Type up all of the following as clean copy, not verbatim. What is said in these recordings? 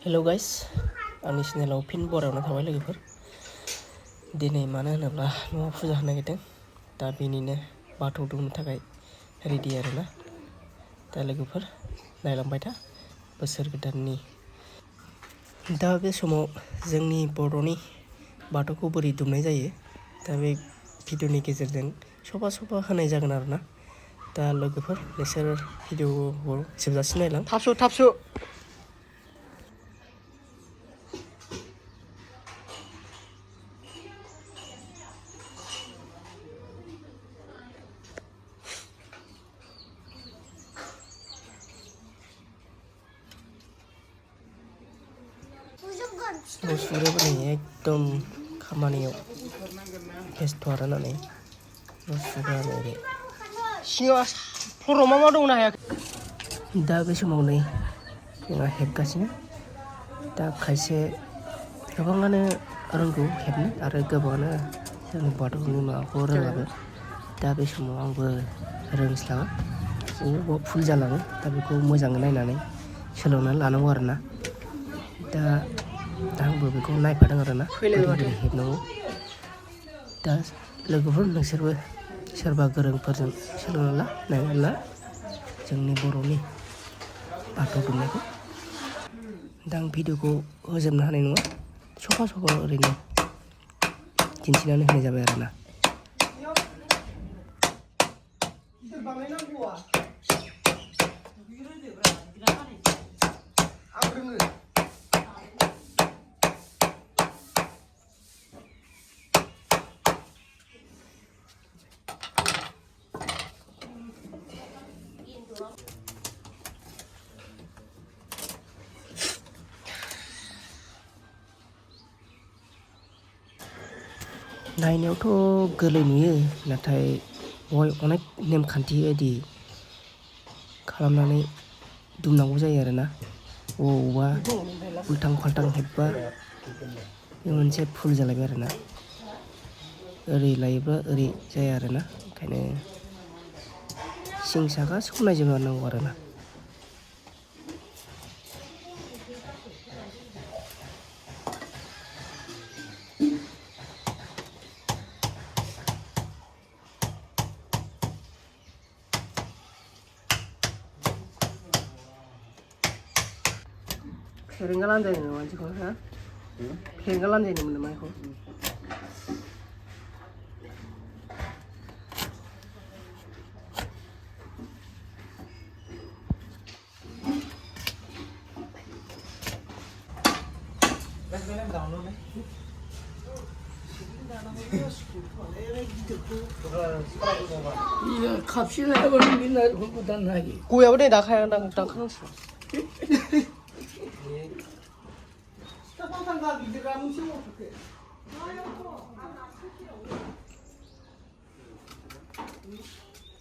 Hello guys, आंनि चेनेलाव फिन बरायना थाबाय लोगोफोर। दिनै मानो होनोब्ला न'आव फुजा होनो नागिरदों। दा बेनिनो बाथौ दुमनो थाखाय रेडि आरोना। दा लोगोफोर नायलांबाय था बोसोर गोदाननि। दा बे समाव जोंनि बर'नि बाथौखौ बोरै दुमनाय जायो। दा बे भिडिअनि गेजेरजों सफा होनाय जागोन आरोना। दा लोगोफोर नोंसोर भिडिअखौ जोबजासिम नायलां। थाबसु Bwswr एकदम खामानियाव बेस्थ' आरो ना नै Bwswr ओरै सिङाव फ्ल'राव मा दंनो हायाखै। दा बे समाव नै जोंहा हेबगासिनो। दा खायसे गोबाङानो रोंगौ हेबनो आरो गोबाङानो जोंनि बाथौनि माबाखौ रोङाबो। दा बे समाव आंबो रोंस्लाबा बबावबा भुल जालाङो। दा बेखौ मोजाङै नायनानै सोलोंनानै लानांगौ आरोना। दा आंबो बेखौ नायफादों आरोना बोरै हेबनांगौ। दा लोगोफोर नोंसोरबो सोरबा गोरोंफोरजों सोलोंना ला नायनानै ला जोंनि बर'नि बाथौ दुमनायखौ। दा आं भिडिअखौ होजोबनो हानाय नङा। सफा ओरैनो दिन्थिनानै होनाय जाबाय आरोना। नायनायावथ' गोरलै नुयो, नाथाय बेवहाय अनेक नेमखान्थि बायदि खालामनानै दुमनांगौ जायो आरोना। बबावबा उल्थां फाल्थां हेब्बा बे मोनसे भुल जालायबाय आरोना। ओरै लायोब्ला ओरै जाया आरोना। ओंखायनो सिं सा गासिखौबो नायजोबनांगौ आरोना। फेरेंगा लानजायनो मानसिखौ हा फेरेंगा लानजायनो मोनो माइखौ गयाबो नै दानखानांसिगौ।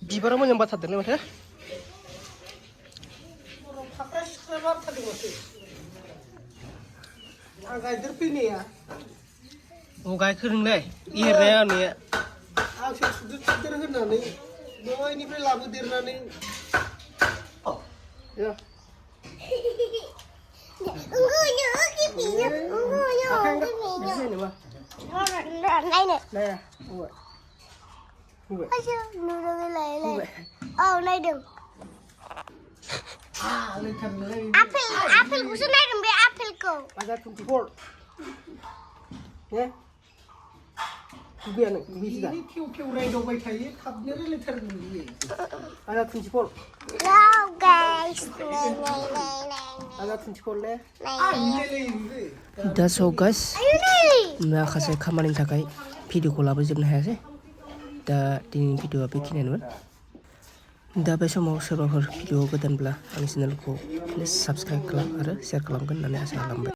बिबारा मोजां बारथारदोंलै माथो। आं गायदेर फैनाया गायखेर नोंलाय एरनाया आंनिया आंसो सुदेर होनानै बयनिफ्राय लाबोदेरनानै आपेलखौसो नायदों बे आपेलखौ। Ada 24. Ya. Dugayaनो दुगैसोदा। ini खेव रायदावबाय थायो थाबनो रायलायथारगोन बियो। Ada 24. Hello guys. Ada 24 ले। दा so guys माखासे खामानिनि थाखाय भिडिअखौ लाबोजोबनो हायासै। दा दिनैनि भिडिअआ बेखिनियानोमोन। दा बे समाव सोरबाफोर भिडिअ गोदानब्ला आंनि चेनेलखौ प्लिज साबस्क्राइब खालाम आरो शेयार खालामगोन होननानै आसा खालामबाय।